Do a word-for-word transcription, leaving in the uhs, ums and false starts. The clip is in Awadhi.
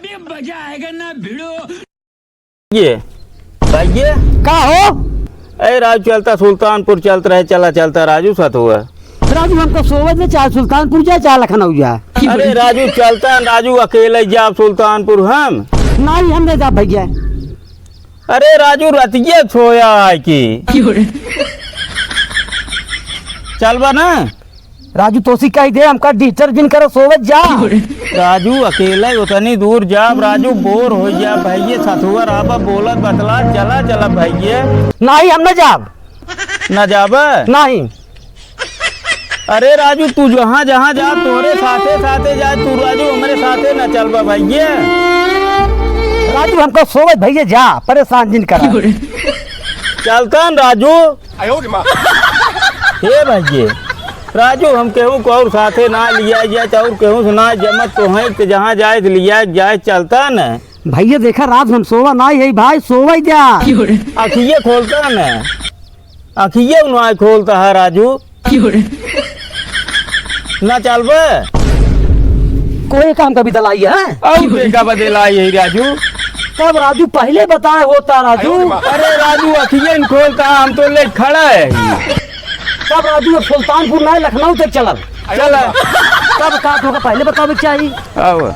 अभी मजा आएगा ना भिड़ो। ये, भैया। का हो? ए, राजू चलता सुल्तानपुर चलत रहे, चला चलता राजू साथ हुआ। राजू हमको सोवत में चाहे सुल्तानपुर जाए, चाहे लखनऊ जाए। अरे राजू चलता, राजू अकेले जाब सुल्तानपुर हम? नहीं, हम नहीं जाब भैया। अरे राजू रतिया सोया है कि? चलबा ना? राजू तोसी कही दे, हमका disturb जिन करो, सोवत जा। राजू अकेले उतनी दूर जाब, राजू bore हो जाब भैया, सथुआ रहबा बोलत बतला, चला चला भैया। नहीं, हम न जाब। न जाबा? नहीं। अरे राजू, तू जहाँ जहाँ जा, तोहरे साथे साथे जा, तू राजू हमरे साथे न चलबा भैया। राजू हमका सोवत भैया जा, परेशान जिन करा। चलता न राजू। हे भैया, राजू हम केहू को और साथे ना लिया जाए, और केहू से ना जमत तो है कि जहाँ जाए तो लिया जाए, चलता न। भैया देखा, रात हम सोवा ना है भाई, सोवा ही जा। अखिए खोलता न, अखिए ना खोलता है राजू। ना चलबे? कोई काम का भी दलाई है? और के का बदलाई है राजू? तब राजू पहले बताए होता राजू। अरे राजू अखिए न खोलता, हम तो ले खड़ा है। तब राजू अब सुल्तानपुर ना, लखनऊ तक चलल। चला। तब का तोहका पहले बतावे के चाही? आओ।